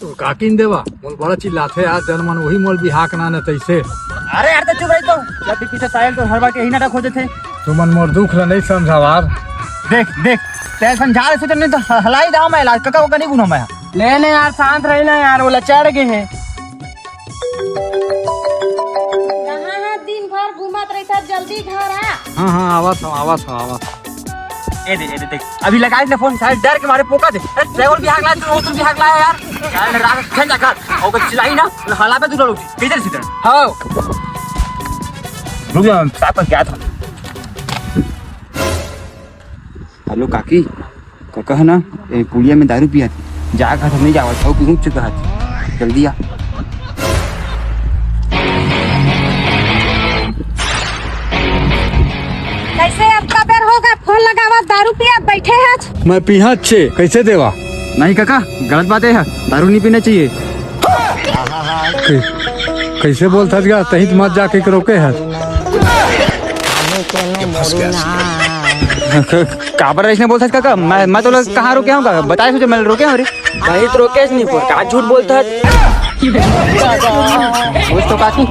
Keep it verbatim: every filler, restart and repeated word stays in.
काकिन देवा, मोल बड़ा चिल्लाथे यार, जन मन वही मोल बिहाक ना न तैसे। अरे यार, तो चुप रही तो। जब भी पीछे साहिल तो हर बार के यही नाटक हो जाथे। तुमन मोर दुख ल नहीं समझावार। देख, देख, तै समझा रहे सोचन नहीं तो ह-, हलाई दाव मैं इलाज, कका को नहीं गुना मैं। ले ने यार, शांत रही ना यार, वो लचड़ गए हैं। कहाँ है, दिन भर घूमत रहता, जल्दी घर आ। हाँ, हाँ, आवत हूँ, आवत हूँ, आवत हूँ। ए दे, ए दे, देख। अभी लगाए ने फोन, साले डर के मारे पोका दे। अरे, ड्राइवर भी हाक लाया, तू, तू भी हाक लाया यार। यार, रात खेल जा कर। और कुछ चिल्लाई ना, तो हला पे तू लोग। किधर से इधर? हाँ। रुक जा, साथ में क्या था? हेलो काकी, कका है ना, ए, पुलिया में दारू पिया थी। जा कहा था, नहीं जावा था, रुक चुका है। जल्दी आ। कैसे अब का बेर होगा? फोन लगावा, दारू पिया बैठे हैं। मैं पीहा छे, कैसे देवा? नहीं काका, गलत बात है, दारू नहीं पीना चाहिए। कै-, कैसे बोलत हस गा? तही तो मत जाके के रोके हस। क-, काबर ऐसने बोलत हस काका? मैं, मैं तो लोग कहाँ रोके हूँ काका? बताए सोचे मैं रोके हूँ रे। भाई तो रोके नहीं पर का झूठ बोलत हस? बोल तो काकी।